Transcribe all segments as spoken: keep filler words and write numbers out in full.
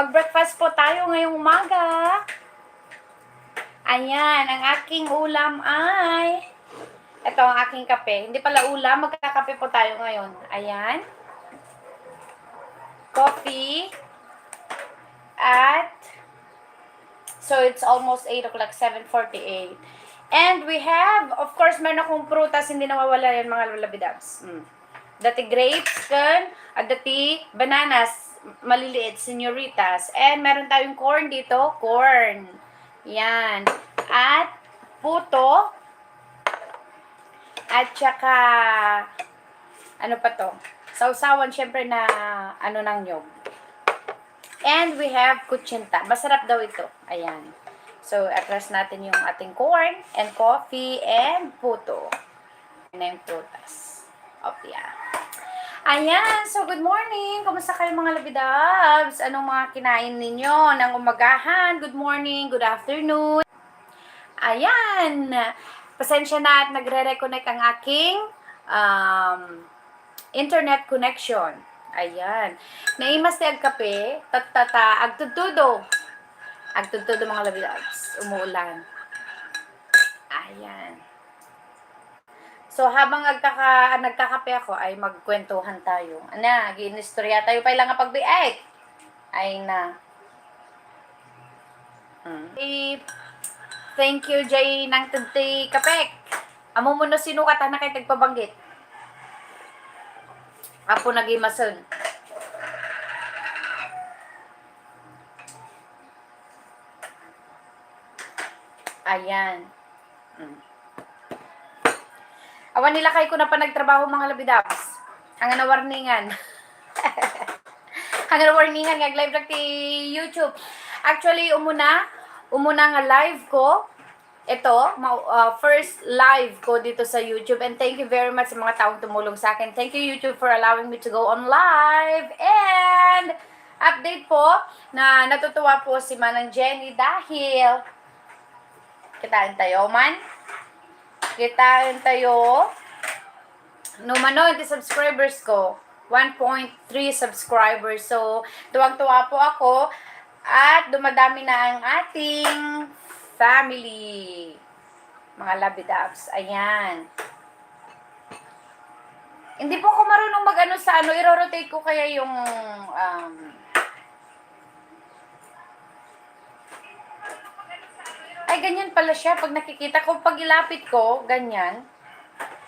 Mag-breakfast po tayo ngayong umaga. Ayan, ang aking ulam ay, ito ang aking kape. Hindi pala ulam, magkakape po tayo ngayon. Ayan. Coffee. At, so it's almost eight o'clock, seven forty-eight. And we have, of course, meron akong prutas, hindi nawawala yan, mga lalabidags. Mm. Dati grapes, kun, at dati bananas, maliliit, señoritas. And meron tayong corn dito, corn. Yan. At puto. At saka, ano pa to? Sawsawan, syempre, na ano, ng nyog. And we have kutsinta. Masarap daw ito. Ayan. So, atras natin yung ating corn and coffee and puto. Ayan na yung prutas. Opia. Ayan. So, good morning. Kumusta kayo, mga labidabs? Anong mga kinain ninyo ng umagahan? Good morning, good afternoon. Ayan. Pasensya na at nagre-reconnect ang aking, um, internet connection. Ayan. Naimas ti agkape, tattata, agtudtudo. Agtudtudo, mga labidabs. Umuulan. Ayan. So, habang agkaka-, nagkakape ako, ay magkwentuhan tayo. Ana, agiinistorya tayo pay lang nga pagbiit. Ay na. Hmm. Eh, thank you, Jay, nang tagti kapek. Ammom no sino ka, tana kay tagpabanggit. Apo nagimasen. Ayan. Mm. Awan nilakay ko na panagtrabaho, mga labidabs. Hanggang na warningan. Hanggang na warningan nga live lang ti YouTube. Actually, umuna, umuna nga live ko. Ito, ma-, uh, first live ko dito sa YouTube. And thank you very much sa mga taong tumulong sa akin. Thank you, YouTube, for allowing me to go on live. And update po na natutuwa po si Manang Jenny dahil kitaan tayo man. Kitaan tayo. No, mano, ti subscribers ko, one point three subscribers. So, tuwang-tuwa po ako at dumadami na ang ating family. Mga labidabs. Ayan. Hindi po ako marunong mag-ano sa ano, iro-rotate ko kaya yung, um, Ay, ganyan pala siya. Pag nakikita ko, pag ilapit ko, ganyan.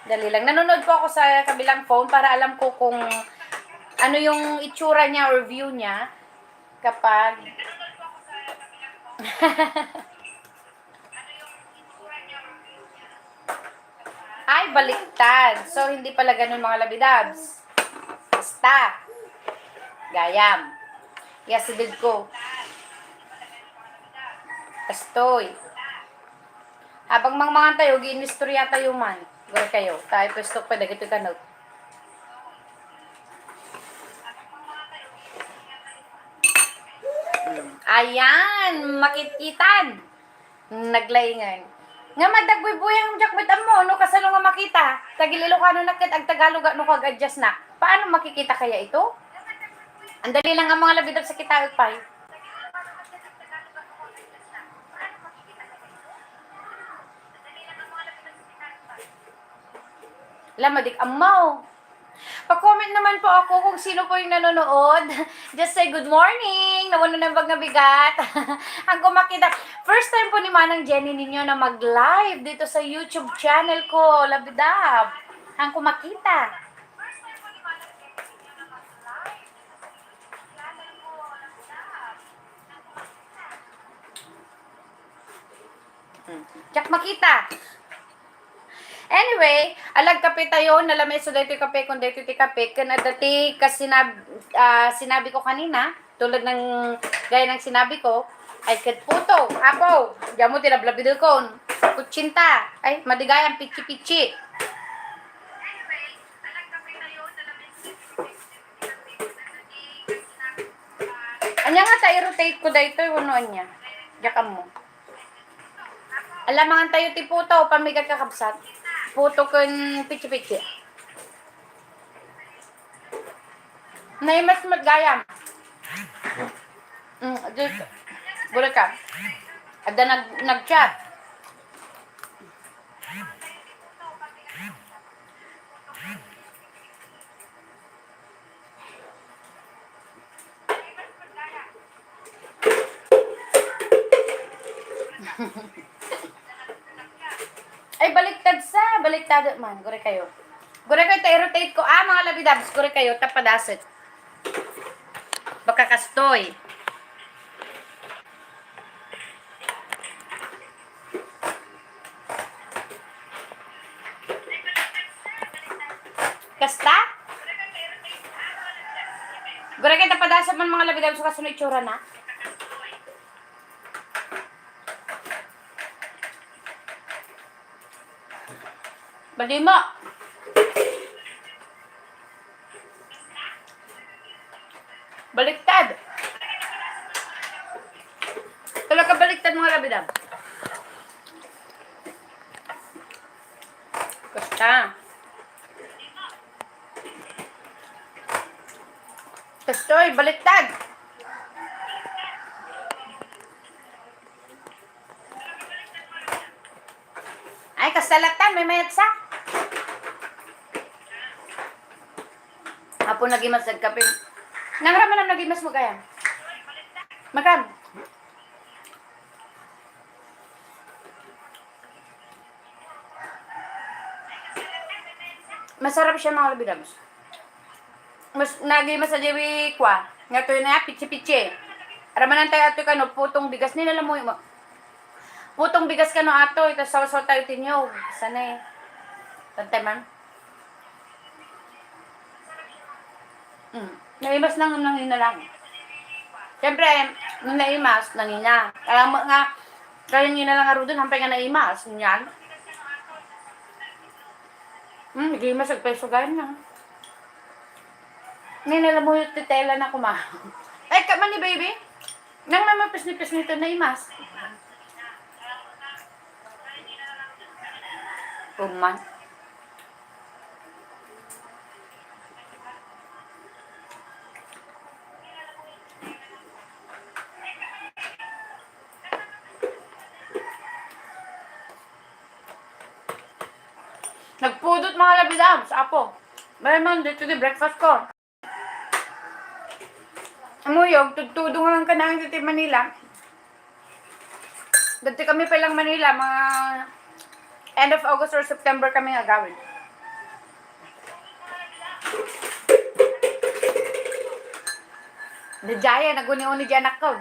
Dali lang. Nanonood po ako sa kabilang phone para alam ko kung ano yung itsura niya or view niya kapag Ay, baliktad. So, hindi pala ganun, mga labidabs. Basta. Gayam. Yasidid ko. Kastoy. Habang mangmangan tayo, giinistorya tayo man. Guri kayo. Tayo pwesto pa dagito kanot. Ayan, makitkitan. Naglaingan. Nga madagbuybuyang diak met ammo, no, kasano nga makita? Tagil Ilocano na ket agtagalog, no, kag-adjust na. Paano makikita kaya ito? Ang dali lang ang mga labidab sa kita, pay. Lama, dik ammo. Pa-comment naman po ako kung sino po yung nanonood. Just say good morning. Nawano na bag nga bigat? Ang kumakita. First time po ni Manang Jenny ninyo na mag-live dito sa YouTube channel ko, Labidab. Ang kumakita. Hmm. Diak makita. Anyway, alag kape tayo, nalamiso daytoy kape, kun daytoy ti kape, ken adda ti kas sinab-, ah, sinabi ko kanina, tulad ng, gaya ng sinabi ko, ay ket puto, apo, diammo ti lablabidekon, kutsinta, ay, madigayam, pitsi-pitsi. Anya nga ta i-rotate ko daytoy, wenno anya? Diak ammo. Alamangan tayo ti puto, pamigat kakabsat. Puto ken pitsi-pitsi. Naimas met gayam. Dito. Gura ka. Adda nag-, nag-chat. Ay, baliktad sa, baliktad man. Gura kayo. Gura kayo, ta i-rotate ko. Ah, mga labidabs, gura kayo, ta padasek. Baka kastoy. Kasta? Gura kayo, ta padasek man, mga labidabs, so kasano itsura na? Balimo. Baliktad. Talaga baliktad, mga labidab. Basta. Kastoy, baliktad. Ay, kasalatan, may mayat sa. Apo, nagimas nagkape. Nangraman ang nagimas mo kaya? Makan. Masarap siya, mga labidabs. Mas, nagi mas adiwi kwa. Nga to na, pitsi-pitsi. Ramanan tayo ato kano, putong bigas. Nilalamuyo mo. Putong bigas kano ato, ito sawsaw tayo tinyo. Sana eh. Tantay man. Mm. Naimas lang, nangina lang. Siyempre, nung naimas, nangina. Kaya mo nga, kaya nangina lang arudon, hampay nga naimas. Yan. Hmm, di mas agpeso gayam na. Nilalamuyot ti tela na kuma. Ay, ka man ni baby? Nang mamapisni-pisni to na imas. Uman. Nagpudot, mga labidabs, apo. May man dito di breakfast ko. Amuyog, tudtudo nga lang kanang dito Manila. Dito kami pa lang Manila, mga end of August or September kami nga gawin. Dijaya, naguni-uni di anak ko.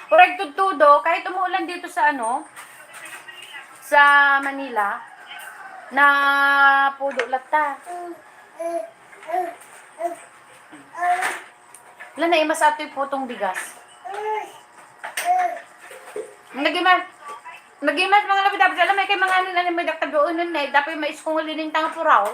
Uray tudtudo, kahit umuulan dito sa ano, sa Manila, na pudo latta. Wala na, imas ato'y putong bigas. Nagimas, nagimas, mga labidabs, alam mo, kay mga anin-anin may daktadoon nun eh, dapat may iskong linintang puraw.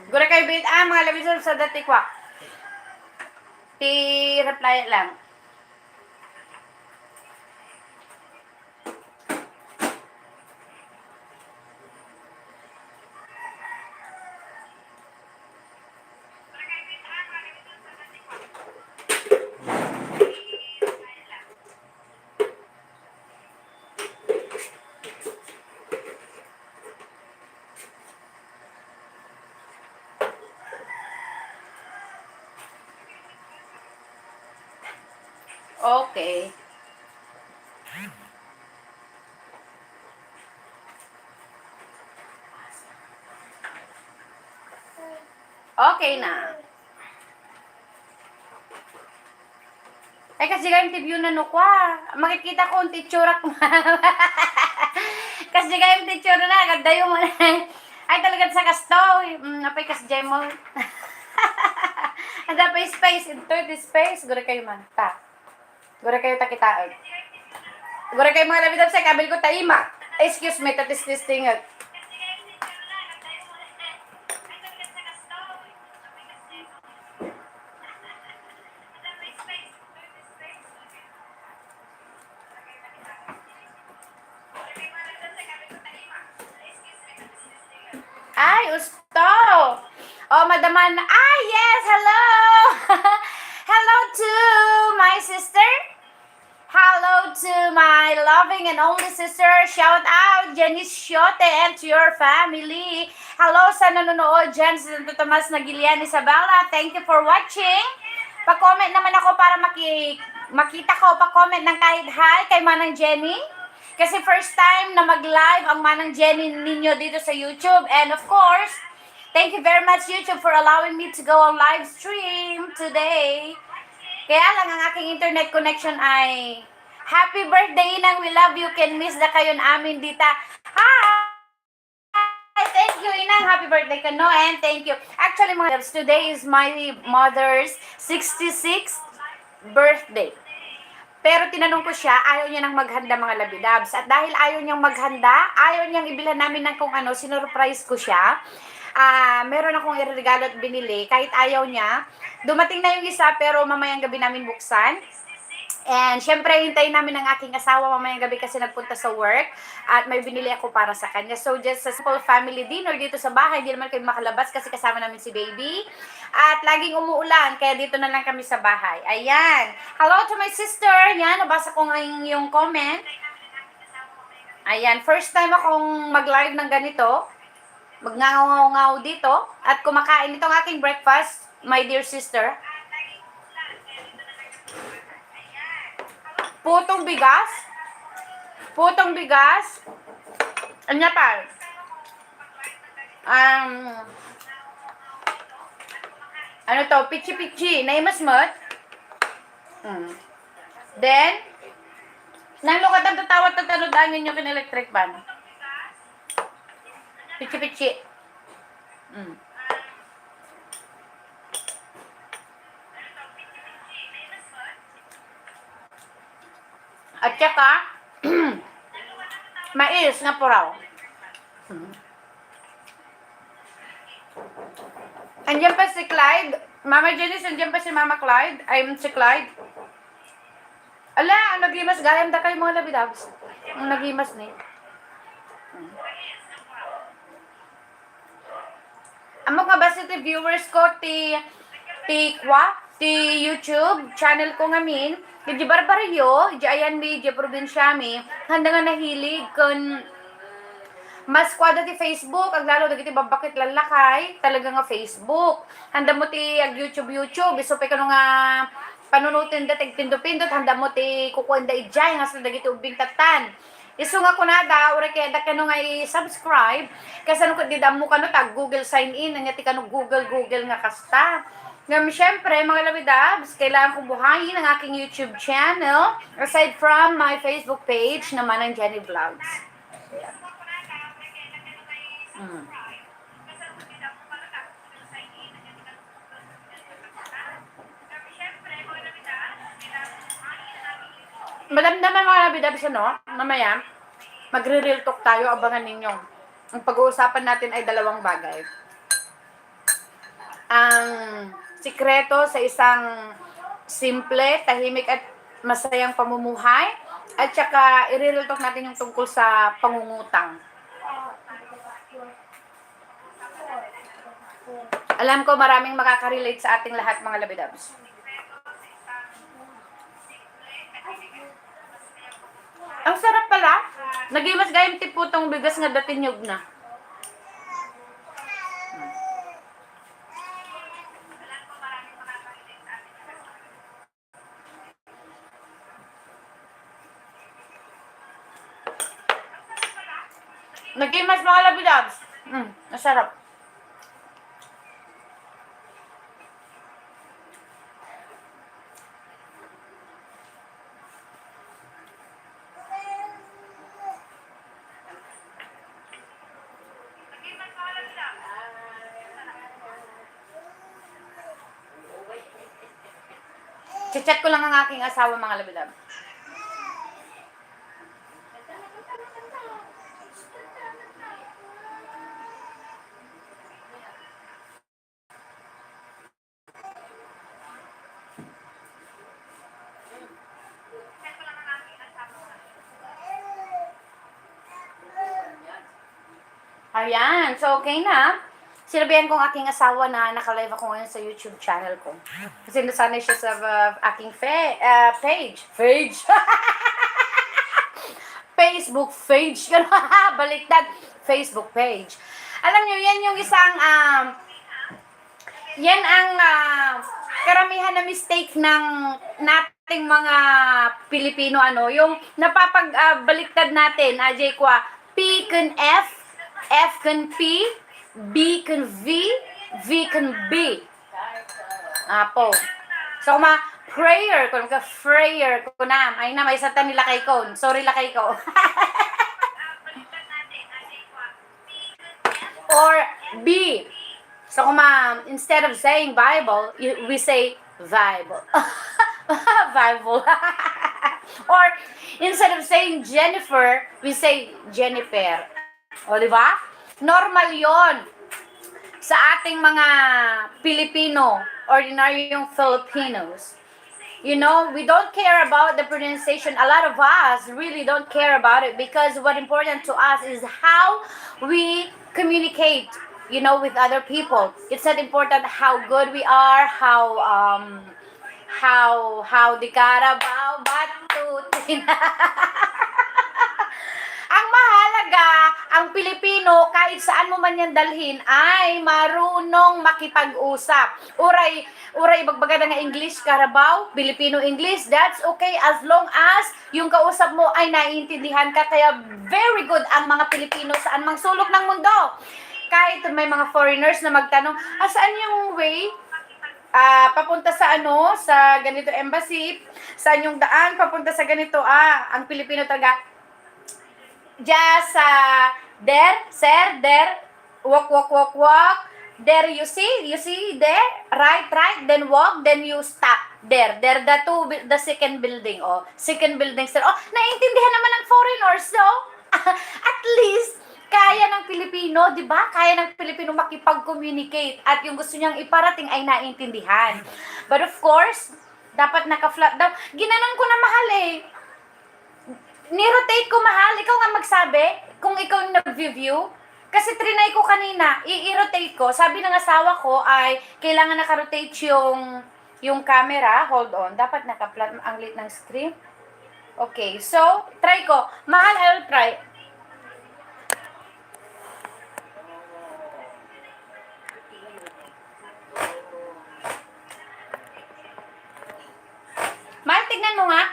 Gura kayo bit, ah, mga labidabs, sa dati kwa. Ti reply lang. Okay. Okay na. Ay, kasi ka interview na no kwa. Makikita ko ang titsurak. Kasi ka yung titsura na, agad dayo mo na. Ay, talaga sa kasto. Mm, apay kas Jemol. Ada pa space, into the space. Gura kayo man. Ta. Gura kayo takitaag. Gura kayo mga labidabs, kabil ko taima. Excuse me, tatis testing. Ay, Ay, usto! Oh, madaman. Ay, yes! Hello! Hello to my sister. Hello to my loving and only sister. Shout out, Janice Siote, and to your family. Hello sa nanonood dyan sa Santo Tomas, Nagilian, Isabela. Thank you for watching. Pa-comment naman ako para maki-, makita ko. Pa-comment ng kahit hi kay Manang Jenny. Kasi first time na mag-live ang Manang Jenny ninyo dito sa YouTube. And of course, thank you very much, YouTube, for allowing me to go on live stream today. Kaya lang ang aking internet connection ay, happy birthday, Inang. We love you. Can miss da kayon amin dita. Hi! Thank you, Inang. Happy birthday kano, and thank you. Actually, mga loves, today is my mother's sixty-sixth birthday. Pero tinanong ko siya, ayaw niya nang maghanda, mga labidabs. At dahil ayaw niyang maghanda, ayaw niyang ibilhan namin ng kung ano, sinurprise ko siya. Ah, meron akong ireregalo at binili, kahit ayaw niya. Dumating na yung isa, pero mamayang gabi namin buksan. And syempre, hintayin namin ang aking asawa mamayang gabi kasi nagpunta sa work. At may binili ako para sa kanya. So, just a simple family dinner dito sa bahay. Hindi naman kami makalabas kasi kasama namin si baby. At laging umuulan, kaya dito na lang kami sa bahay. Ayan. Hello to my sister. Yan, nabasa ko nga yung, yung comment. Ayan, first time akong mag-live ng ganito. Magngangaw-ngaw dito. At kumakain itong aking breakfast, my dear sister. Putong bigas. Putong bigas. Anya pa? Um, ano to? Pichi-pichi. Naimasmot. Mm. Then, nang lukatan tatawat tatanud angin yung kin-electric fan. Pichi-pichi. Mm. At saka, mais nga puraw. Mm. Andiyan pa si Clyde. Mama Janice, andiyan pa si Mama Clyde. Ay, si Clyde. Ala, ang nagimas gayam da kayo, mga labidabs. Ang nagimas ni. Ammok nga basta ti viewers ko ti, ti kwa, ti YouTube channel ko ngamin. Di barbaryo, di ayan mi, di probinsya mi. Handa nga nahilig kun mas kuada ti Facebook, aglalo dagiti babbakit lallakay, talaga nga Facebook. Handa mo ti ag-YouTube, YouTube, isu pay kano nga panunoten da ti agpindot-pindot, handa mo ti kukuenda idiay, nga sa dagiti ubbing tattan. Isu nga kunada, uray kayatda kano nga i-subscribe, kasano ket dida ammo kano ta Google sign in, ania ti kano Google, Google nga kasta. Ngem, syempre, mga labidabs, kailangan kong buhayin ang aking YouTube channel, aside from my Facebook page na Manang Jenny Vlogs. Ayan. Mm. Madamdaman, mga labidabs, ano? Mamaya, magre-real talk tayo. Abangan ninyo. Ang pag-uusapan natin ay dalawang bagay. Ang sikreto sa isang simple, tahimik at masayang pamumuhay, at saka i-real talk natin yung tungkol sa pangungutang. Alam ko maraming makaka-relate sa ating lahat, mga labidabs. Ang sarap pala. Nagimas gayam ti putong bigas nga datinyog na. Nagimas, mga labidabs. Mm, masarap. Chat-chat ko lang ang aking asawa, mga labidab. Ayan. So, okay na. Sinabihan ko ang aking asawa na naka-live ako ngayon sa YouTube channel ko. Kasi nasanay siya sa, uh, aking fa-, uh, page. Page? Facebook page. Baliktad. Facebook page. Alam niyo, yan yung isang, um, yan ang, ah, karamihan na mistake ng nating mga Pilipino, ano, yung napapag, ah, baliktad natin, ah, Jay Kwa, P kun F, F kun P, B kun V, V kun B. Apo. So, kuma, prayer, kun ka prayer, kuna, ay na, may satan ni lakay ko. Sorry, lakay ko. Or B. So, kuma, instead of saying Bible, y-, we say Bible. Bible. Or, instead of saying Jennifer, we say Jennifer. O, di ba? Normal yon sa ating mga Pilipino, ordinaryong Filipinos. You know, we don't care about the pronunciation. A lot of us really don't care about it because what important to us is how we communicate, you know, with other people. It's not important how good we are, how, um, how, how the Carabao, but to Ang mahalaga, ang Pilipino, kahit saan mo man yan dalhin, ay marunong makipag-usap. Uray, uray ibagbaga na nga English, Carabao, Filipino English, that's okay as long as yung kausap mo ay naiintindihan ka. Kaya very good ang mga Pilipino saan mang sulok ng mundo. Kahit may mga foreigners na magtanong, "Ah, saan yung way? Ah, papunta sa ano, sa ganito embassy? Saan yung daan papunta sa ganito?" Ah, ang Pilipino talaga, just, ah, there, sir, there, walk, walk, walk, walk. There, you see, you see there, right, right, then walk, then you stop. There, there, the two, bu- the second building, oh, second building, sir. Oh, naintindihan naman ng foreigners, so, at least, kaya ng Pilipino, di ba? Kaya ng Pilipino makipag-communicate at yung gusto niyang iparating ay naintindihan. But of course, dapat naka-flat daw. Ginanon ko na, mahal, eh. Ni-rotate ko, mahal. Ikaw nga magsabi kung ikaw yung nag-view. Kasi trinay ko kanina, i-, i-rotate ko. Sabi ng asawa ko ay kailangan naka-rotate yung, yung camera. Hold on. Dapat naka-flat ang lit ng screen. Okay. So, try ko. Mahal, I'll try. Mahal, tignan mo nga.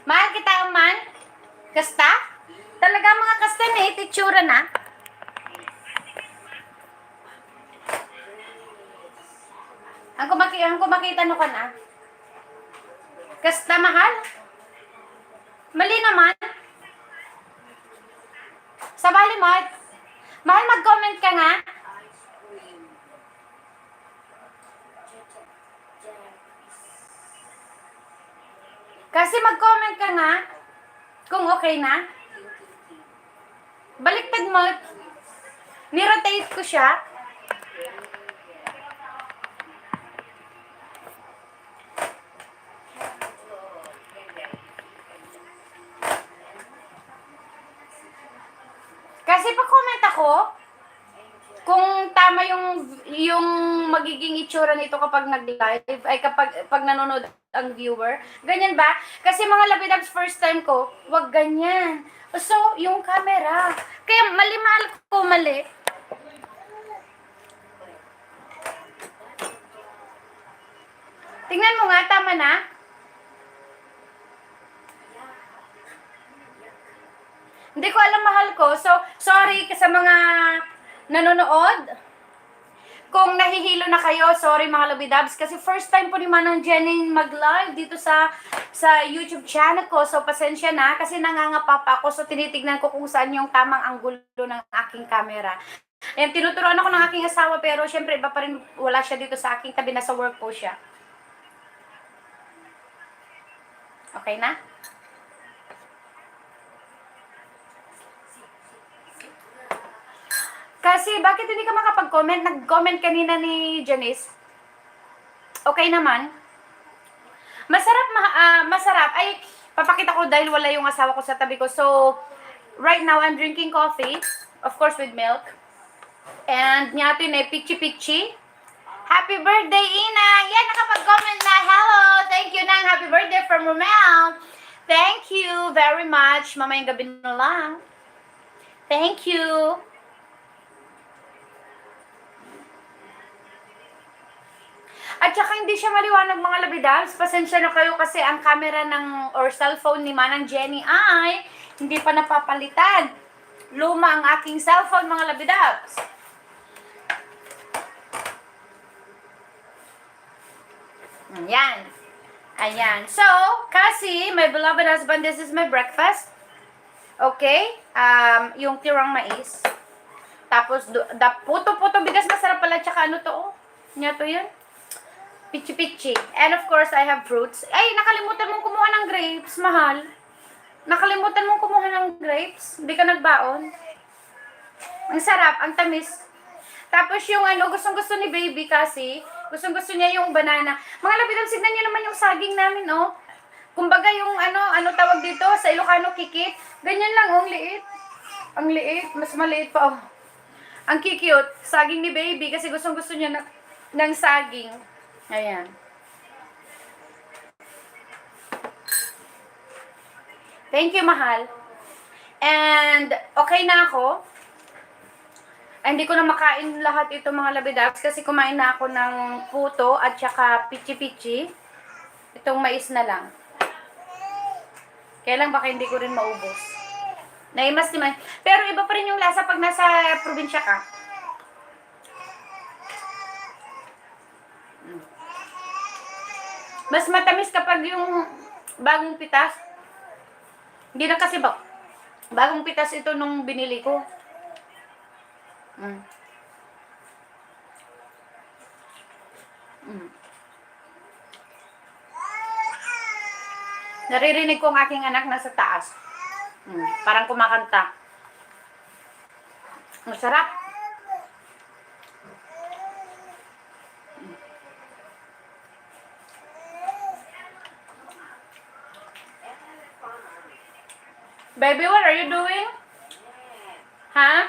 Mahal, kita man. Kasta? Talaga, mga kasta na iti itsura na. Ang kumaki-, ang kumakita no ka na. Kasta, mahal? Mali naman. Sabali, mahal. Mahal, mag-comment ka nga. Kasi mag-comment ka nga kung okay na. Baliktad mo. Ni-rotate ko siya. Kasi pa-comment ako kung tama yung, yung magiging itsura nito kapag nag-live, ay, kapag, pag nanonood ang viewer. Ganyan ba? Kasi, mga labidabs, first time ko, wag ganyan. So, yung camera. Kaya mali, mahal ko, mali. Tingnan mo nga, tama na? Hindi ko alam, mahal ko. So, sorry sa mga nanonood. Kung nahihilo na kayo, sorry, mga labidabs, kasi first time po ni Manang Jenny mag-live dito sa, sa YouTube channel ko. So, pasensya na kasi nangangapa pa ako. So, tinitignan ko kung saan yung tamang anggulo ng aking camera. Ayan, tinuturuan ako ng aking asawa, pero syempre, iba pa rin, wala siya dito sa aking tabi, nasa work po siya. Okay na? Kasi, bakit hindi ka makapag-comment? Nag-comment kanina ni Janice. Okay naman. Masarap, ma-, ah, masarap. Ay, papakita ko dahil wala yung asawa ko sa tabi ko. So, right now, I'm drinking coffee. Of course, with milk. And niya ito na pichi-pichi. Happy birthday, Inang! Yan, nakapag-comment na. Hello! Thank you, Nang. Happy birthday from Romel. Thank you very much. Mamayang gabi na lang. Thank you. At saka hindi siya maliwanag, mga labidabs. Pasensya na kayo kasi ang camera ng or cellphone ni Manang Jenny ay hindi pa napapalitan. Luma ang aking cellphone, mga labidabs. Ayan. Ayan. So, kasi, my beloved husband, this is my breakfast. Okay? Um, yung tirang mais. Tapos, du- da- puto-puto bigas, masarap pala. Tsaka ano to, oh? Niya to yun? Pichi-pichi. And of course, I have fruits. Ay, nakalimutan mong kumuha ng grapes, mahal. Nakalimutan mong kumuha ng grapes? Hindi ka nagbaon? Ang sarap, ang tamis. Tapos yung ano, gustong-gusto ni baby kasi, gustong-gusto niya yung banana. Mga labidabs, tignan niyo naman yung saging namin, oh. Kumbaga yung ano, ano tawag dito, sa Ilocano, kikit. Ganyan lang, oh, ang liit. Ang liit, mas maliit pa, oh. Ang cute. Saging ni baby kasi gustong-gusto niya na, ng saging. Ayan. Thank you, mahal. And okay na ako. Ay, hindi ko na makain lahat ito, mga labidabs, kasi kumain na ako ng puto at saka pichi-pichi. Itong mais na lang. Kaya lang baka hindi ko rin maubos. Naimas naman. Pero iba pa rin yung lasa pag nasa probinsya ka. Mas matamis kapag yung bagong pitas. Hindi na kasi ba, bagong pitas ito nung binili ko. Mm. Mm. Naririnig ko ang aking anak nasa taas. Mm. Parang kumakanta. Masarap. Baby, what are you doing? Huh?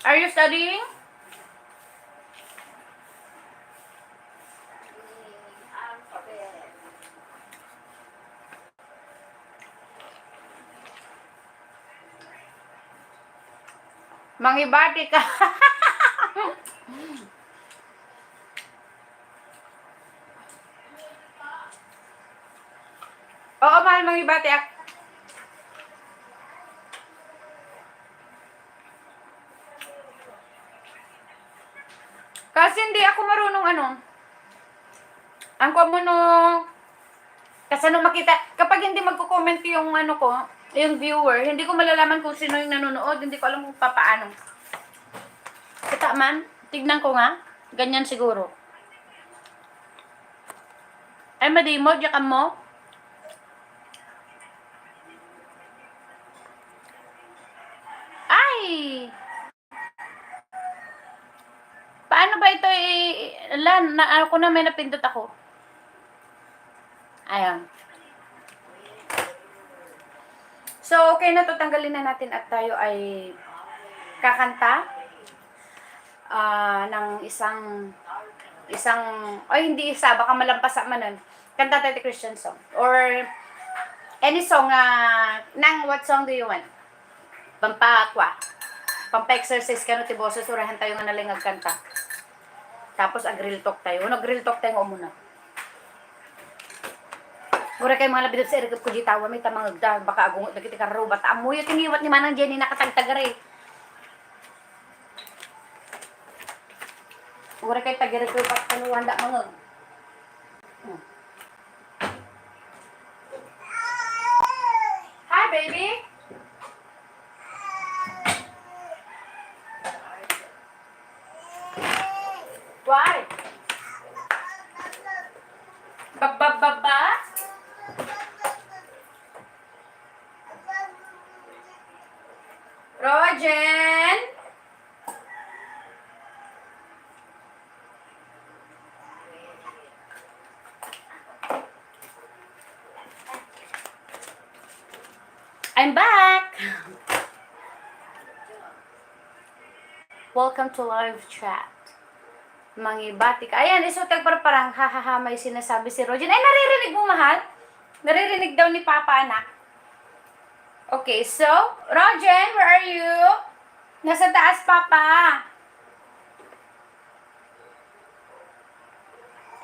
Are you studying? Mangibati ka. Oo, mahal, mangibati ak-, kasi hindi ako marunong ano. Ang kuwan mo no, kasano makita, kapag hindi magko-comment yung ano ko, yung viewer, hindi ko malalaman kung sino yung nanonood, hindi ko alam kung papaano. Kita man, tignan ko nga, ganyan siguro. Ay, madimod, yakan mo? Ay! Paano ba ito i-, i-, ala, na, ako na may napindot ako. Ayan. So, okay na to, tanggalin na natin at tayo ay kakanta, ah, ng isang, isang, ay, hindi isa, baka malampasan man nun. Kanta tayo ti Christian song. Or any song, ah, Nang, what song do you want? Pampakua. Pampa-exercise kano ti boses, urayan tayo nga nalingag kanta. Tapos ag-real talk tayo. Nag-real talk tayo nga umuna. Uray kay mga labidabs, irikep ko di tawa, may tamangagda, baka agungot dagiti karruba. Ta ammoyo ti ngiwat ni Manang Jenny, nakatagtagari. Uray kay tagirikep, pat-, ano, wanda mangag. Hmm. Hi, baby. Why? Baba, baba? Rojen? I'm back! Welcome to live chat. Mangibati ka. Ayan, iso tagparparang. Ha, ha, ha, may sinasabi si Rogen. Ay, naririnig mo, mahal? Naririnig daw ni Papa, anak. Okay, so, Rogen, where are you? Nasa taas, Papa.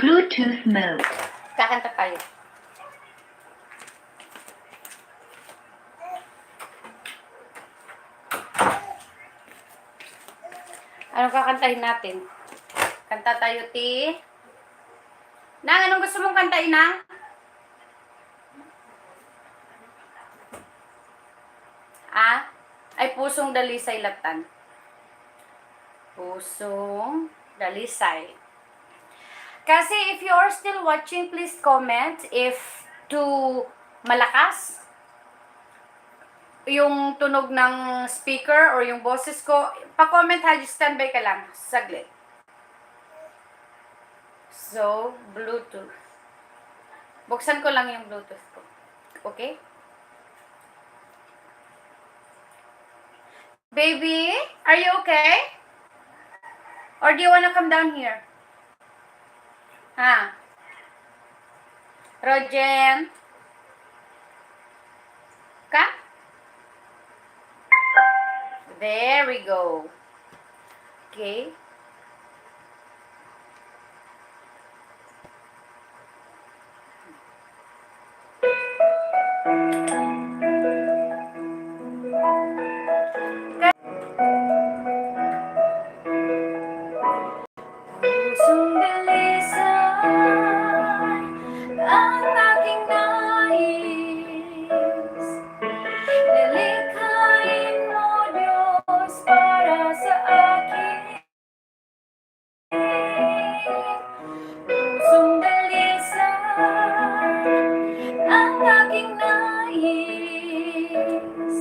Bluetooth mode. Kakanta tayo. Anong kakantahin natin? Kanta tayo, ti. Nang, anong gusto mong kantain, Nang? Ah? Ay, pusong dalisay latan. Pusong dalisay. Kasi if you are still watching, please comment if too malakas yung tunog ng speaker or yung boses ko. Pa-comment ha, just standby ka lang. Saglit. So, Bluetooth. Buksan ko lang yung Bluetooth ko. Okay? Baby, are you okay? Or do you wanna come down here? Ha? Rogen? Come? There we go. Okay. Pusong dalisay ang aking nais. Likhain mo, Diyos, para sa akin. Pusong dalisay ang aking nais.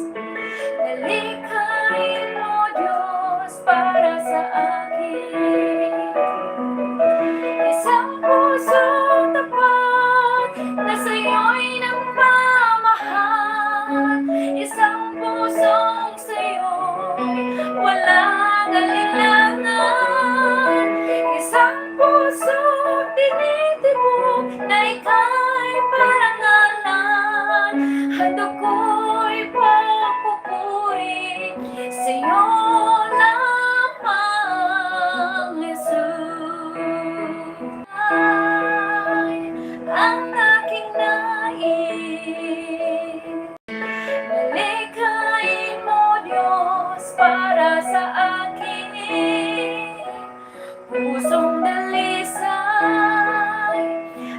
Likhain mo, Diyos, para sa akin. Isang pusong tapat na sa'yo'y nagmamahal. Isang pusong sa'yo'y walang alinlangan. Isang pusong tinitibok na ika'y parangalan. Handog ko'y pagpupuri sa'yo lamang, Jesus. Ay, ang aking nais. Likhain mo, Diyos, para sa akin. Pusong dalisay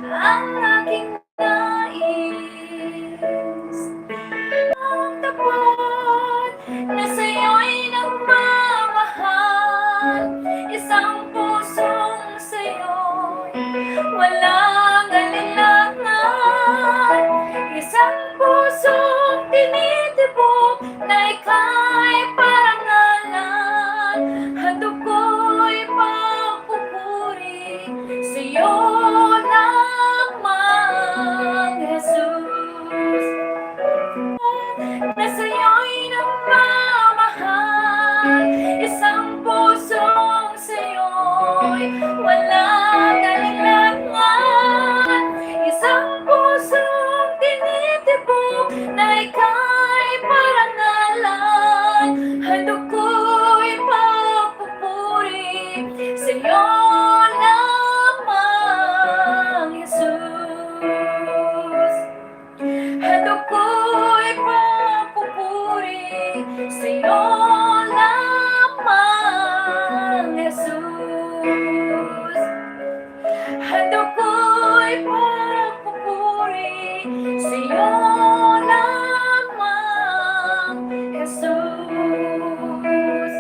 ang aking nais. Ang tapat na sa'yo'y nagmamahal, isang pusong sa'yo'y walang alinlangan, isang pusong tinitibok na ika'y parangalan. Handog ko'y pagpupuri sa'yo lamang, Jesus. Na sa'yo'y nagmamahal, isang pusong sa'yo'y walang alinlangan, isang pusong tinitibok na ika'y parangalan. Handog ko'y pagpupuri sa'yo lamang, Jesus. Handog ko'y pagpupuri sa'yo lamang, Jesus. Handog ko'y pagpupuri sa'yo lamang, Jesus.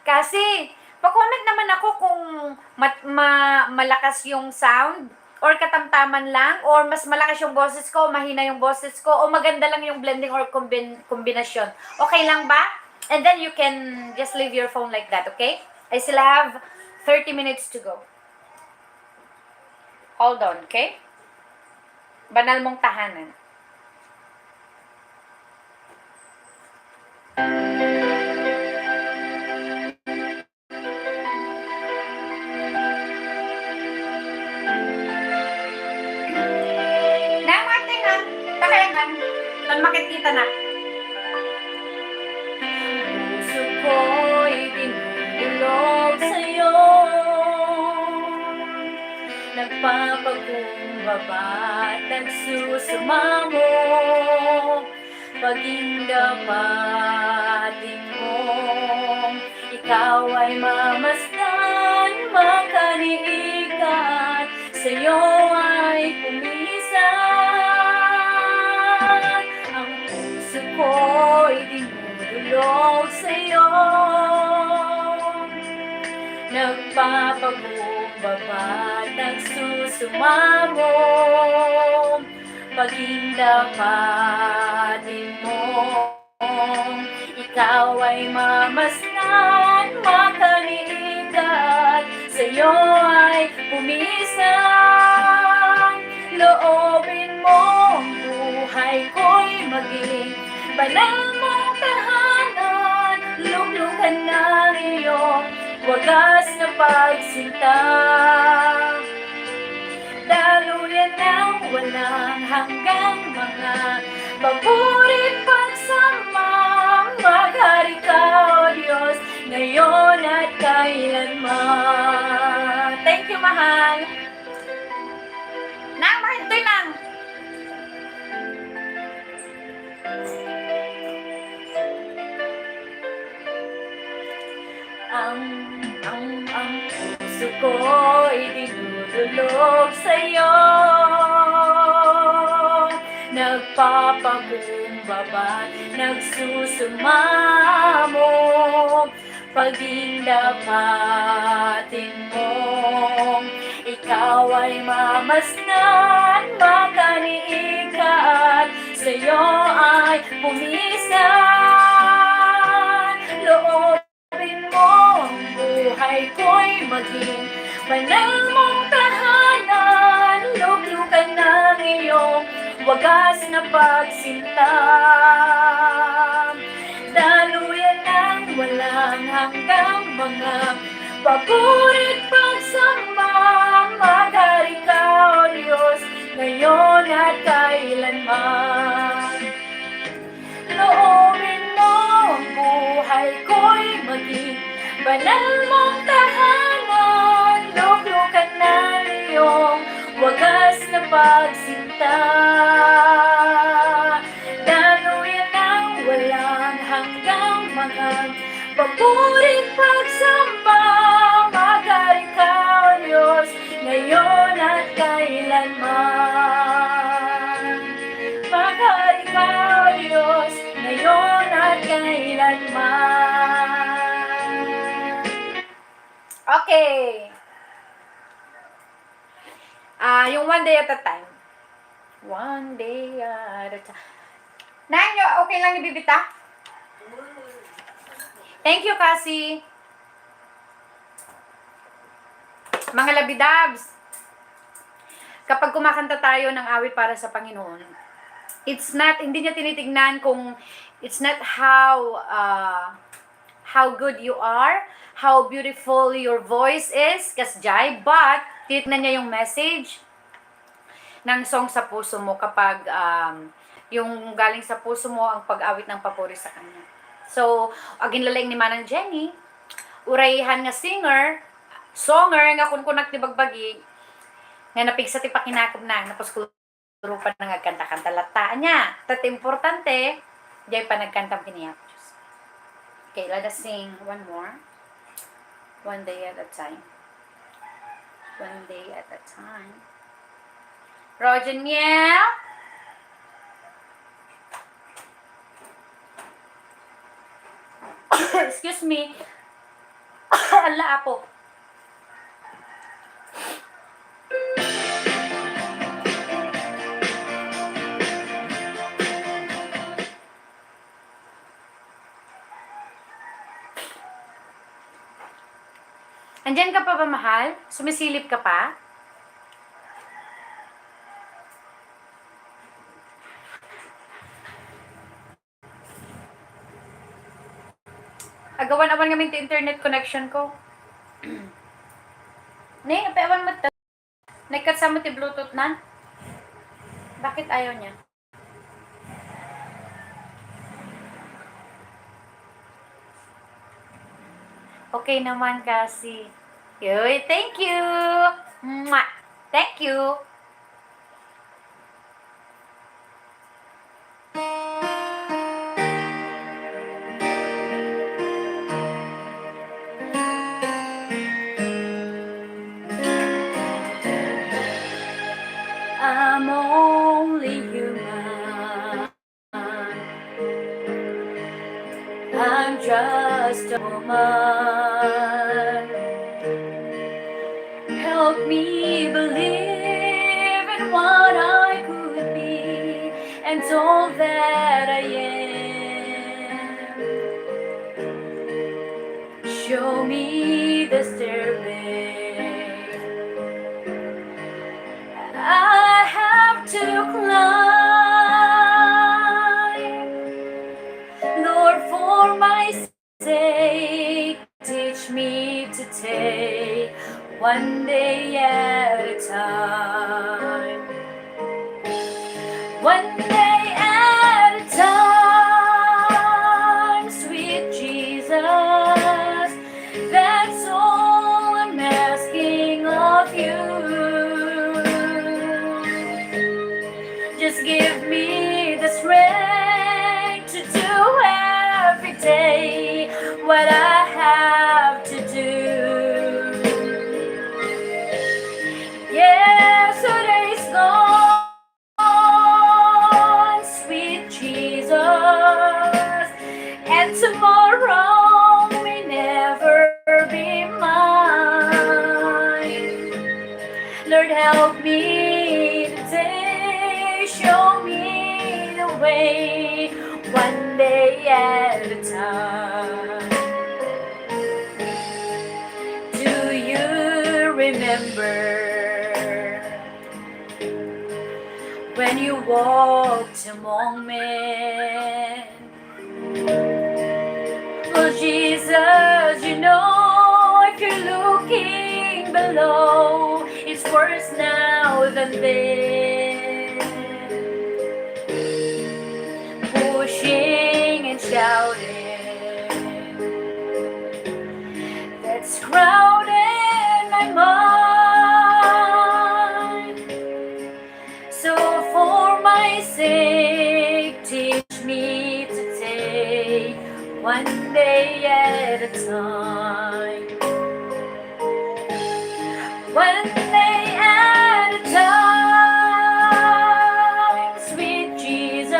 Kasi, pa-comment naman ako kung mat-, ma-, malakas yung sound, or katamtaman lang, or mas malakas yung boses ko, o mahina yung boses ko, o maganda lang yung blending or kombin-, kombinasyon. Okay lang ba? And then you can just leave your phone like that, okay? I still have thirty minutes to go. Hold on, okay? Banal mong tahanan. Makitkitak. Puso ko'y dinudulog sa'yo. Nagpapakumbaba at nagsusumamo. Paging dapatin mong ikaw ay mamasdan, makaniikan, sa'yo ay pumisan. Ang puso ko'y dinudulog sa'yo. Nagpapakumbaba, nagsusumamo. Paging dapatin mo, ikaw ay mamasdan, makaniikan, sa'yo ay pumisan. Loobin mo ang buhay ko'y maging banal mong tahanan, luklukan ng iyong wagas na pagsinta. Daluyan ng walang hanggang mga papuri't pagsamba. Maghari ka, O Diyos, ngayon at kailanman. Thank you, mahal. Nang, mahal, ito'y nang. Ang, ang, ang puso ko'y dinudulog sa'yo. Nagpapakumbaba, nagsusumamo. Paging dapatin mong ikaw ay mamasdan, makaniikan, sa'yo ay pumisan. Loobin mo ang buhay ko'y maging banal mong tahanan, luklukan ng iyong wagas na pagsinta. Daluyan ng walang hanggang mga papuri't pagsamba. Maghari ka, O Diyos, ngayon at kailanman. Loobin mo ang buhay ko'y maging banal mong tahanan, luklukan ng iyong wagas na pagsinta. Daluyan ng walang hanggang mga papuri't pagsamba. Maghari ka, O Diyos, ngayon at kailanman. Maghari ka, O Diyos, ngayon at kailanman. Okay. Ah, yung One Day at a Time. One day at a time. Nine, okay lang ni Bibita? Thank you, Cassie. Mga labidabs, kapag kumakanta tayo ng awit para sa Panginoon, it's not, hindi niya tinitignan kung, it's not how, uh, how good you are, how beautiful your voice is, kasjay, but tinitignan niya yung message ng song sa puso mo kapag, um, yung galing sa puso mo ang pag-awit ng papuri sa kanya. So, agin lalaing ni Manang Jenny, uray han nga singer, songer nga kunkunak ti bagbagi, nga napigsa ti pakinakemna, napuskurupan nga agkanta-kanta latta. Ania, ta ti importante, diay panagkantam ken ni Apo Dios. Okay, let us sing one more. One day at a time. One day at a time. Roger Miel? Excuse me. Ala, apo. Andiyan ka pa ba, mahal? Sumisilip ka pa? Agawan-awan ngamin ti internet connection ko. Ne, apawan mo ta. Nagkatsa mo ti Bluetooth na? Bakit ayaw niya? Okay naman kasi. Yoy, thank you. Mwah! Thank you. I'm only human. I'm just a woman. Help me believe in what I could be and all that I am. Show me the stairway I have to climb. Lord, for my sake, teach me to take one day at a time. One day at a time, sweet Jesus. That's all I'm asking of you. Just give me the strength to do every day what I have to do. Yesterday's gone, sweet Jesus, and tomorrow may never be mine. Lord, help me today, show me the way, one day at a time. Do you remember when you walked among men? Well, Jesus, you know, if you're looking below, it's worse now than then. Pushing and shouting, that's crowded my mind. So for my sake, teach me to take one day at a time. One day at a time, sweet Jesus.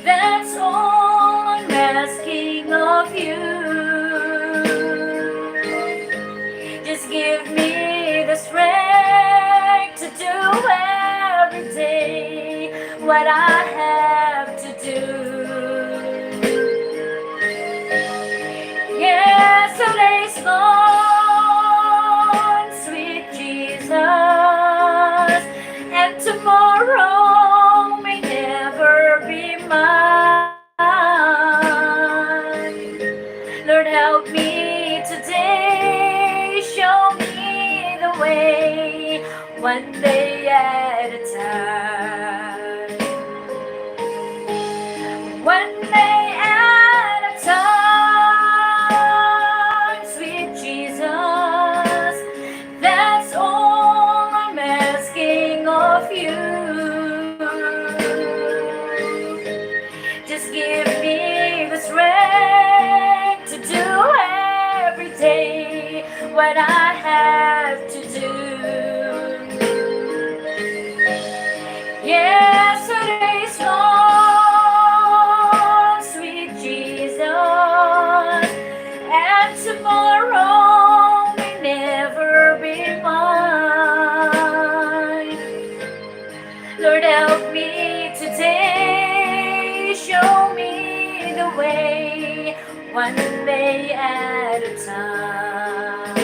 That's all I'm asking of you. Just give me the strength to do every day what I have to do. Yesterday's gone, sweet Jesus, and tomorrow may never be mine. Lord, help me today, show me the way, one day at a time. One day at a time, sweet Jesus. That's all I'm asking of you. Just give me the strength to do every day what I have to do. Yesterday's gone, sweet Jesus, and tomorrow may never be mine. Lord, help me today, show me the way, one day at a time.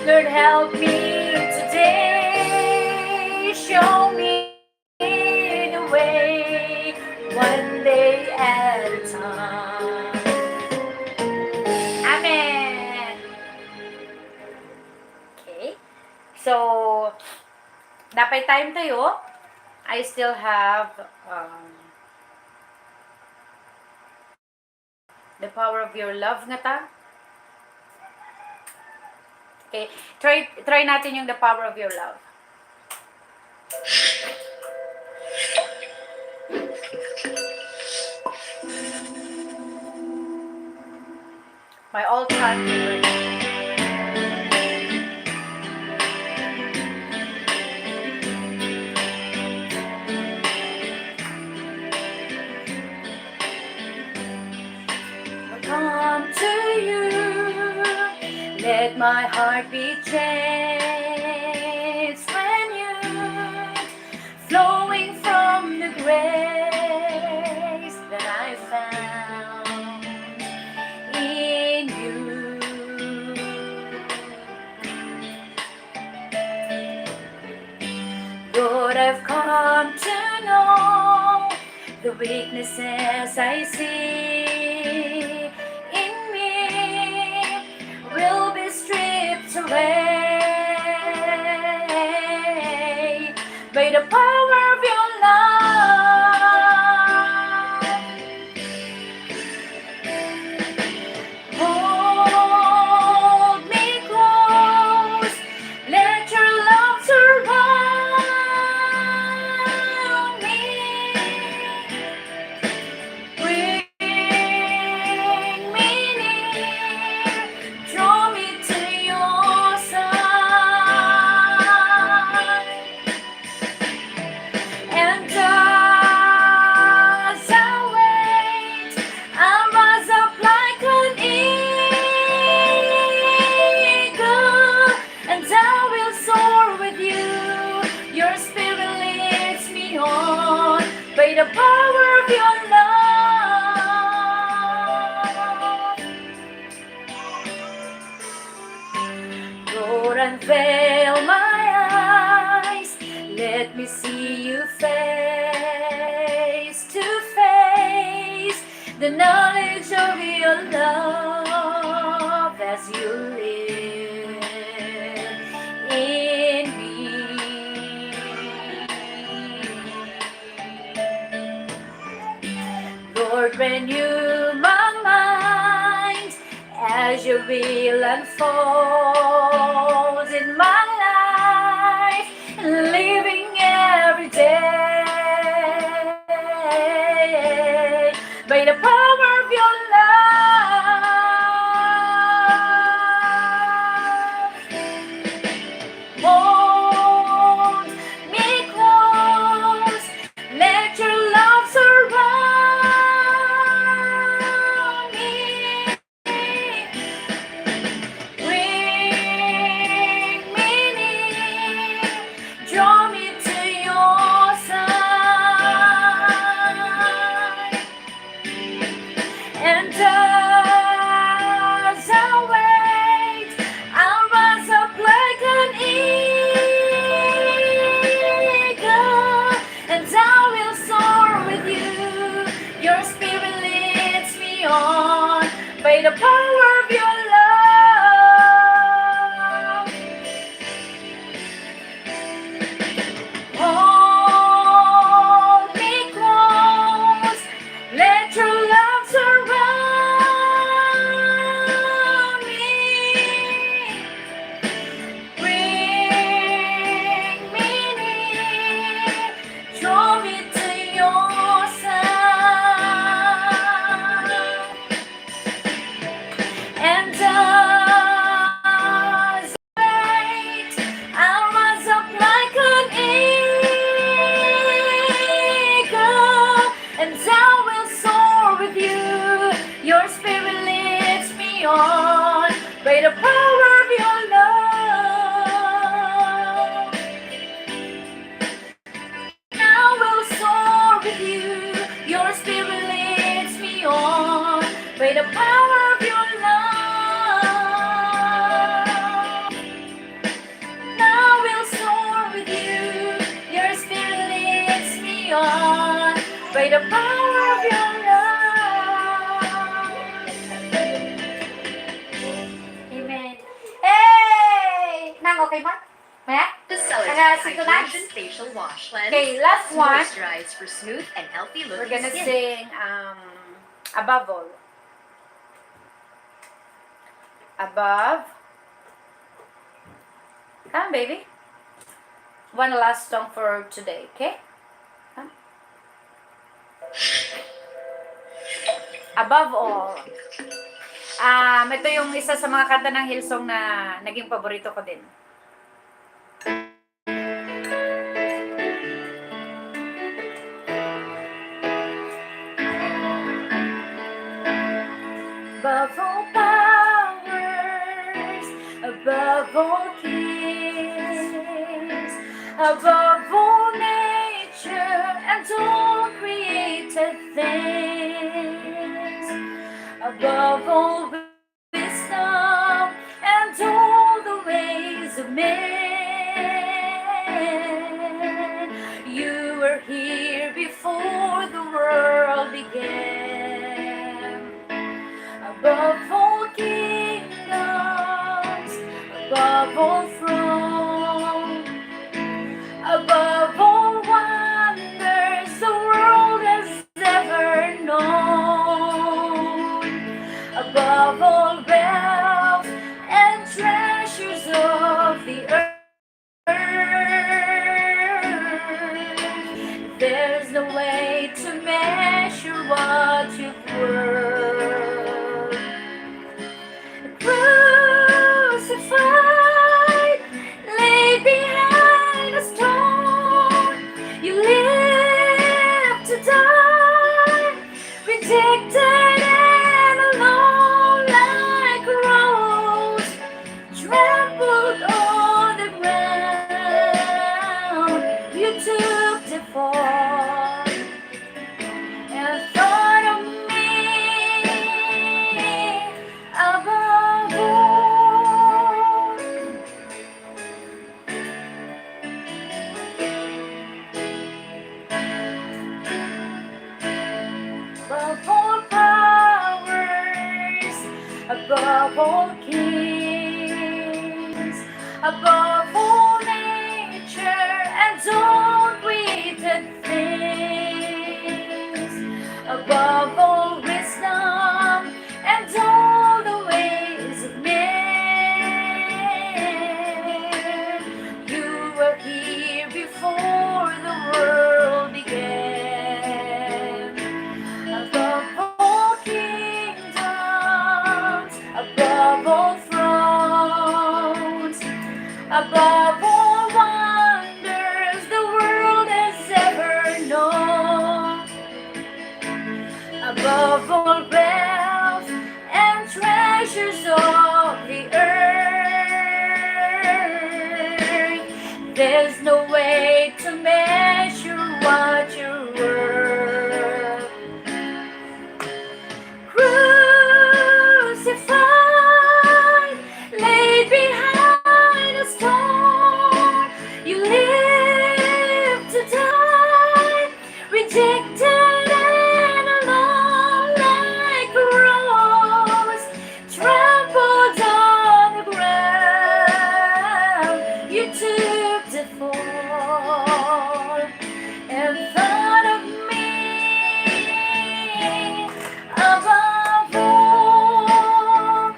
Lord, help me today, show me the way, one day at a time. Amen. Okay. So, napay time tayo. I still have, um, The power of your love ngata. Okay, try, try natin yung the power of your love. My all-time favorite. Come to you, let my heart be changed when you flowing from the grace that I found in you. Lord, I've come to know the weaknesses I see in me will be stripped away by the power of your love. Hold me close, let your love surround me. Bring me near, draw me to your side. And as I wait, I'll rise up like an eagle, and I will soar with you. Your spirit leads me on by the power of your love. Lord, unveil my eyes. Let me see you face to face. The knowledge of your love as you live in me. Lord, renew my mind as your will unfolds in my life, living every day by the power of your love. Hold me close, let your love surround me. Bring me near, draw me to your side. And as I wait, I'll rise up like an eagle, and I will soar with you. Your spirit leads me on by the power of your love. Hold me close, let your love surround me. Bring me near, draw me to your side. And as I wait, I'll rise up like an eagle, and I will soar with you. Your spirit leads me on by the power of your love. I will soar with you. Your spirit leads me on by the power of your love. I will soar with you. Your spirit leads me on by the power of your love. Amen. Hey! Nang, okay ba? Maya? The Celebrity Hydration Facial Wash Cleanse. Okay, last one. Moisturize for smooth and healthy looking skin. We're gonna sing, um, Above All. Above. Come, baby. One last song for today, okay? Come. Above all. Um, ito yung isa sa mga kanta ng Hillsong na naging paborito ko din. Above all powers, above all kings, above all nature and all created things, above all wisdom and all the ways of men. You were here before the world began. Above all kingdoms, above all thrones, above all wonders the world has ever known, above all wealth and treasures of the earth, there's no way to measure what you've worth. Crucified, laid behind a stone, you lived to die, rejected and alone like a rose, trampled on the ground. You took the fall and thought of me above all. Above all powers, above all kings, above all nature and all created things, above all wisdom and all the ways of men. You were here before the world began. Above all kingdoms, above all thrones, above all wonders the world has ever known, above all wealth and treasures of the earth, there's no way to measure what you're worth. Crucified, laid behind a stone, you lived to die, rejected and alone like a rose, trampled on the ground. You took the fall and thought of me above all.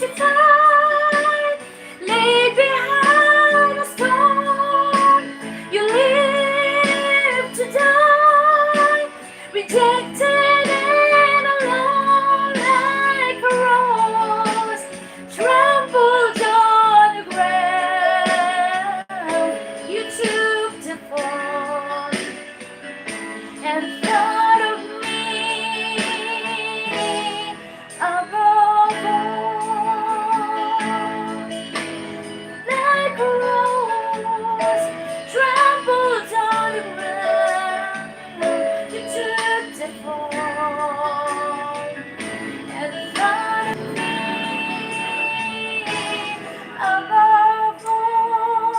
Crucified, laid behind a stone, you lived to die, rejected and alone like a rose, trampled on the ground. You took the fall and thought of me above all. Like a rose trampled on the ground, you took the fall and thought of me above all.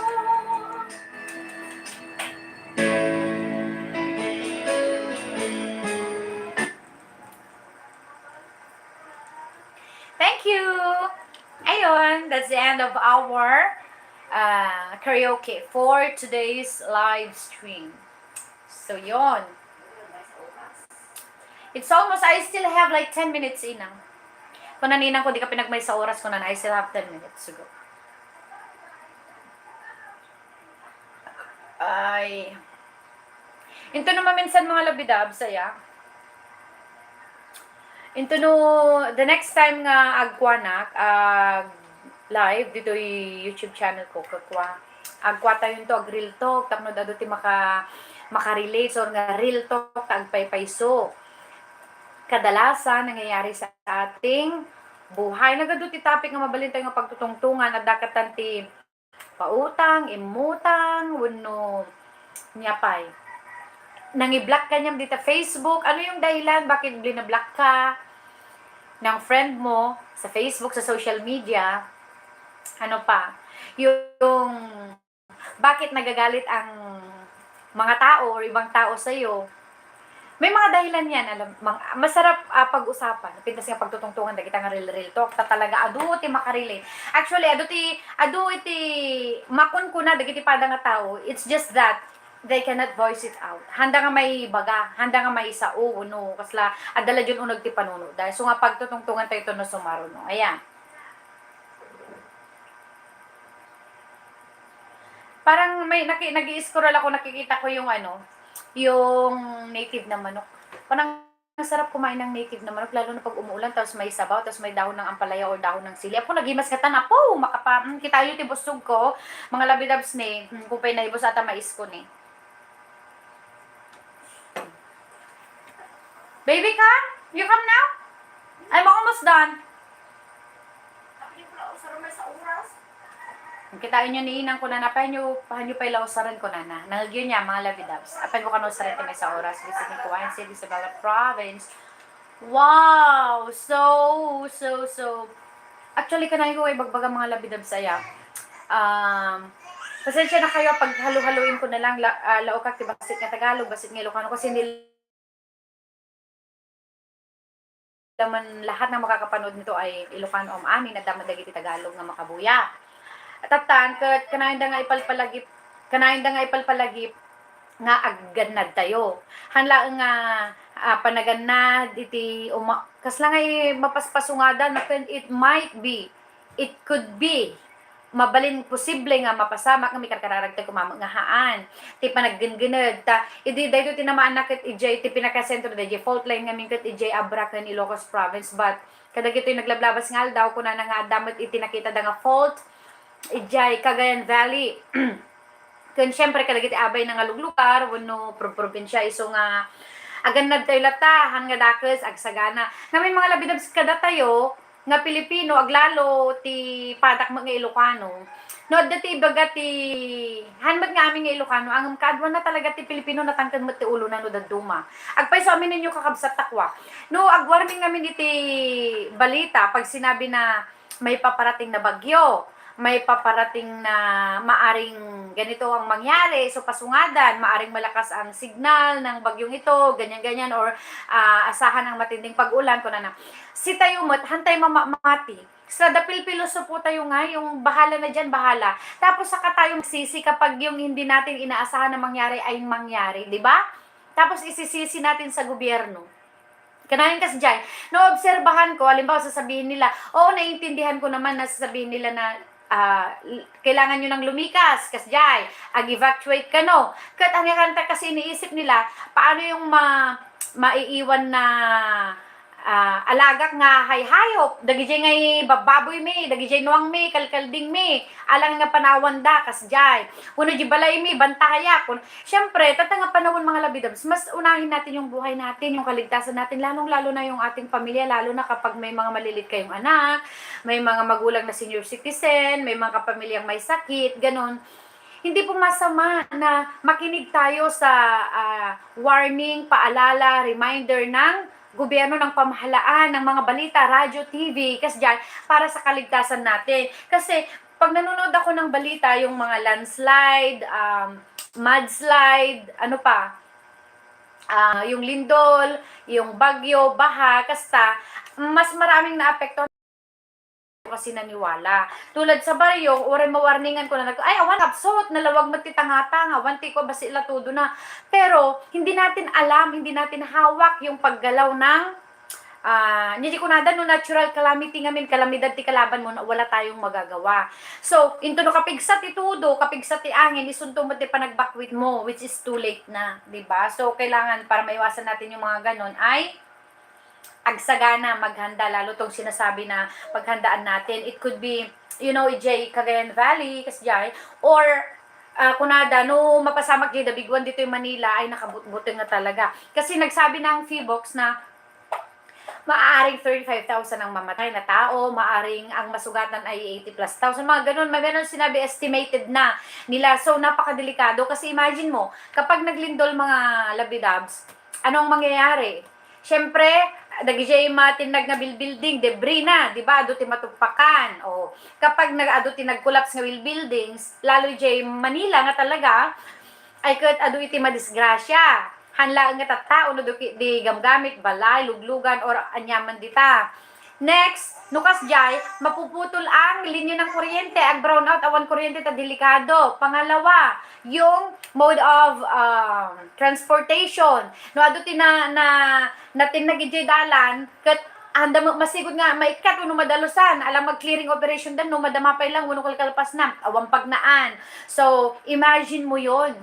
Thank you! Ayun, that's the end of our uh, karaoke for today's live stream. So, yon. It's almost, I still have like ten minutes, Inang. Kuna ni Inang ko, di ka pinagmaysa oras, kuna na, I still have ten minutes to go. Ay. Into no maminsan, mga labidabs, aya. Into no, the next time nga agkuanak, ag live ditoy YouTube channel ko, kakua, agkua tayo into ag real talk, tapno adu ti maka, makarelate, or nga real talk, ta agpaypayso. Kadalasan, nangyayari sa ating buhay. Nagadu ti topic nga mabalin tayo nga pagtutungtungan, adda katan ti pautang, immutang, wenno nia pay. Nangi-block ka niyan dita Facebook. Ano yung dahilan bakit blina-block ka ng friend mo sa Facebook, sa social media? Ano pa? Yung bakit nagagalit ang mga tao or ibang tao sa'yo? May mga dahilan yan, alam, mang-, masarap, ah, pag-usapan. Pintas nga pagtutungtungan, dagita nga real, real talk, ta talaga, adu ti makarelate. Actually, adu ti, adu iti makunkuna, dagiti pada nga tao, it's just that they cannot voice it out. Handa nga maibaga, handa nga maisao, no, kasla, adda la diyon uneg ti panuno. Dahil, so nga, pagtutungtungan tayo ito, no, sumaro, no. Ayan. Parang may naki-, nag-i-scroll ako, nakikita ko yung ano, yung native na manok. Parang ang sarap kumain ng native na manok, lalo na pag umuulan, tapos may sabaw, tapos may dahon ng ampalaya o dahon ng sili. Apo, nagimas ka tan, apo, makapa-, mm, kita yun, ti busog ko, mga labidabs ni, hmm, kung pa'y naibos ata mais ko ni. Baby, come? You come now? I'm almost done. Ang kitain nyo ni Inang, kunana, "Pahanyo, pahanyo pa'y lausaran," kunana. Nangagyo niya, mga labidabs. Apay ko kano usaran ti maysa oras. Visit ni Kuwain City, Isabela Province. Wow! So, so, so. Actually, kanayon ko kay bagbaga, mga labidabs, aya. Um, pasensya na kayo pag halo-haloin ko na lang, la, ah, laukak ti bassit nga Tagalog, bassit nga Ilocano, kasi hindi naman lahat ng makakapanood nito ay Ilocano, am-amin, adda met dagiti Tagalog nga makabuya. Tatan, ket kanayon da nga ipalpalagip, kanayon da nga ipalpalagip nga aggannad tayo. Han laeng nga, ah, panagannad iti uma-, kasla nga i-, mapaspasungadan, ken it might be, it could be, mabalin, posible nga mapasamak nga mikarkararag tayo kumameng nga haan ti panaggenggened. Ta, idi daytoy ti namaanna ket idiay ti pinakasentro, daydiay fault line ngamin ket idiay Abra ken Ilocos Province, but kadagitoy naglablabas nga aldaw, kunana nga adda met iti nakitada nga fault idiay Cagayan Valley. Ken siempre, kadagiti abay na nga luglugar wenno pro-, probinsya, isu nga agannad tayo latta, han nga dakes, agsagana. Ngamin, mga labidabs, kadatayo nga Pilipino, aglalo ti padak met nga Ilocano. No, adda ti ibaga ti, han met nga amin nga Ilocano, ngem kaduana talaga ti Pilipino, natangken met ti ulona no dadduma. Agpayso amin ninyo, kakabsat, ta kua. No, agwarning amin iti balita, pag sinabi na may paparating na bagyo, may paparating na maaring ganito ang mangyari, so pasungadan, maaring malakas ang signal ng bagyong ito, ganyan-ganyan, or, ah, asahan ang matinding pag-ulan, kunana. Si tayo met, han tayo mamamati. Sa dapil pilosopo tayo nga, yung bahala na dyan, bahala. Tapos saka tayo magsisi kapag yung hindi natin inaasahan na mangyari ay mangyari, di ba? Tapos isisisi natin sa gobyerno. Kanayon kasdiay, naobserbahan ko, halimbawa, sasabihin nila, "Oo, naiintindihan ko naman na sasabihin nila na, ah, l-, kailangan nyo nang lumikas, kasdiay, ag-evacuate kano." Ket ania kanta kasi iniisip nila, paano yung ma-, maiiwan na, ah, alagak nga hayhayop, dagidiay nga i-, babbaboy mi, dagidiay nuang mi, kalkalding mi, alang nga panawan da, kasdiay. Wenno di balay mi, bantahayak. Kun-, siyempre, tatta nga panawan, mga labidabs, mas unahin natin yung buhay natin, yung kaligtasan natin, lalong-lalo na yung ating pamilya, lalo na kapag may mga malilit kayong anak, may mga magulang na senior citizen, may mga kapamilyang may sakit, ganun. Hindi po masama na makinig tayo sa, ah, warning, paalala, reminder ng gobyerno, ng pamahalaan, ng mga balita, radyo, T V, kasdiay, para sa kaligtasan natin. Kasi pag nanonood ako ng balita, yung mga landslide, um, mudslide, ano pa, ah, yung lindol, yung bagyo, baha, kasta, mas maraming naapektuhan kasi naniwala. Tulad sa baryo, uray mawarningan ko na nag-, "Ay, awan kapsot, nalawag met ti tangatang, awan ti kua, basi la todo na." Pero, hindi natin alam, hindi natin hawak yung paggalaw ng, ah, hindi ko nada no natural calamity ngamin, kalamidad ti kalaban mo, na wala tayong magagawa. So, into no kapigsa ti todo, kapigsa ti angin, isunto mo ti panagbakwit mo, which is too late na, di ba? So, kailangan para maiwasan natin yung mga ganon ay agsagana, maghanda, lalo tong sinasabi na paghandaan natin. It could be, you know, ijay Cagayan Valley, kasjay, or, ah, kunada, no, mapasamak jay Dabiguan ditoy Manila, ay nakabutbuteng nga talaga. Kasi nagsabi ng PHIVOLCS na maaring thirty-five thousand ang mamatay na tao, maaring ang masugatan ay eighty plus thousand, mga ganun, may ganun sinabi, estimated na nila. So, napakadelikado kasi imagine mo, kapag naglindol mga labidabs, ano ang mangyayari? Siyempre, dagijay matinnag nga bilbuilding, debris na, di ba? Adu ti matuppakan. O, kapag nag-, adu ti nag-collapse nga bilbuildings, lalo jay Manila nga talaga, ay ket adu iti madisgrasya. Han laeng nga tattao no adu di gamgamit, balay, luglugan, or aniaman dita. Next, no kasjay, mapuputol ang linya ng kuryente, ag-brownout, awan kuryente ta delikado. Pangalawa, yung mode of, um, transportation. No adu ti na, na, natinnag ijay dalan, ket anda ma-, masigud nga maikkat wenno madalusan, alang mag-clearing operation da no madama pay lang wenno kalkalpas na, awan pagnaan. So, imagine mo yon.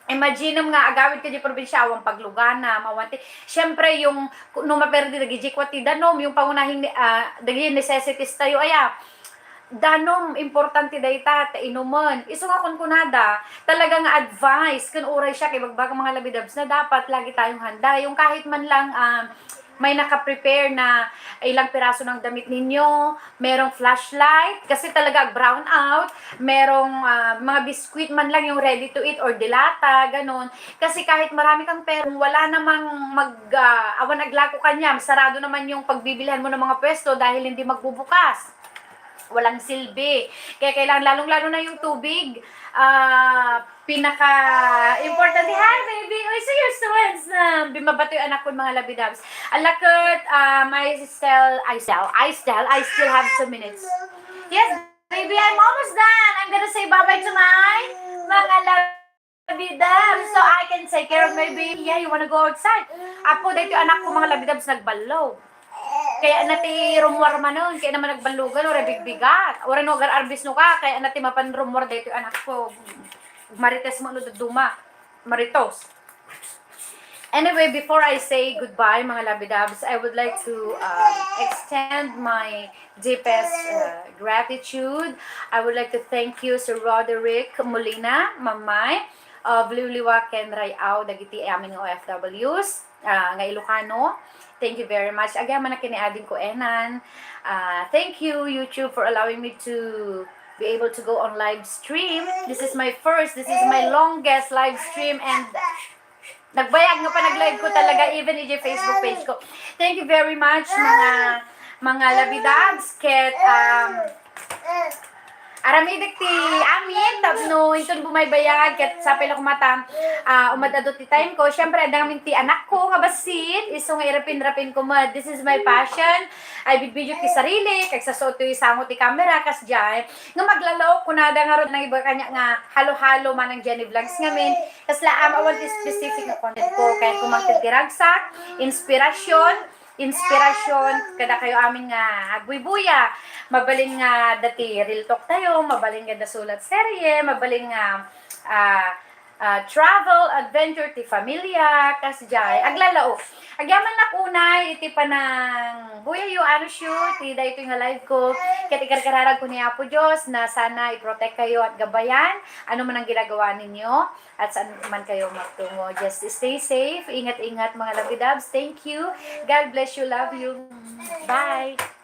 Imagine nga agawid ka di probinsya, awan pagluganam, awan ti, siyempre, yung, no maperdi dagiti kua ti danum, yung pangunahing, ah, dagiti necessities tayo, aya, danum, importante dayta, ta inumen. Isu nga kunkunada, talaga nga advice, kun uray siya, kay bagbaga mga labidabs na dapat lagi tayong handa. Yung kahit man lang, ah, may naka-prepare na ilang piraso ng damit ninyo, merong flashlight, kasi talaga brownout, merong, ah, mga biscuit man lang yung ready to eat or delata, ganun. Kasi kahit marami kang pera, kung wala namang mag, ah, awan aglako kanya, sarado naman yung pagbibilihan mo ng mga pwesto dahil hindi magbubukas. Walang silbi. Kaya kailangan, lalong-lalo na yung tubig, ah, pinaka-importante. Hi, baby! Uy, so you're so handsome! Bimaba to yung anak ko, mga labidabs. Alakot, um, I still, I still, I still, I still have two minutes. Yes, baby, I'm almost done. I'm gonna say bye-bye to my mga labidabs. So I can take care of my baby. Yeah, you wanna go outside? Apo, dahil yung anak ko, mga labidabs, nagballo. Kaya na ti rumwar manon, kaya naman nagballugan, ora bigbigat. Ora no, agar-arbis no ka, kaya na ti mapan rumwar dito anak ko. Marites mo no duma. Maritos. Anyway, before I say goodbye, mga labidabs, I would like to, um, extend my deepest, uh, gratitude. I would like to thank you, Sir Roderick Molina, Mamay, of Liwliwa ken Ray-aw, dagiti amin nga O F Ws, ah, nga Ilocano. Thank you very much. Again, manakini ading ko enan. Ah, thank you, YouTube, for allowing me to be able to go on live stream. This is my first, this is my longest live stream, and nagbayag nga panag-live ko talaga, even iti Facebook page ko. Thank you very much, mga, mga labidabs, ket, um, aramidek ti amin, tapno inton bumaybayag, ket sapay la kumata, ah, umad-adu ti time ko. Siyempre, adda ngamin ti anak ko nga bassit, isu nga irapin-rapin ko met. This is my passion. Ay, bidbideo ti sarili, kagsaso ti sango ti camera, kasdiay. Nga maglalaok, kunada nga ron, nang iba kanya nga halo-halo, manang Jenny Vlogs ngamin. Kasla, am, awan ti specific nga content ko. Kaya kumangted ti ragsak, inspirasyon, inspirasyon, kada kayo amin nga agbuybuya. Mabalin nga dati real talk tayo, mabalin nga da sulat serye, mabalin nga, ah, ah, travel, adventure, ti familia, kasdiay. Aglalaok. Agyaman nak unay, iti panang buyayo, ano shoot, ti daytoy nga live ko. Ket ikarkararag ko ni Apo Dios na sana i-protect kayo at gabayan, ano man ang ginagawa ninyo. At saan man kayo magtungo, just stay safe. Ingat-ingat, mga labidabs. Thank you. God bless you. Love you. Bye.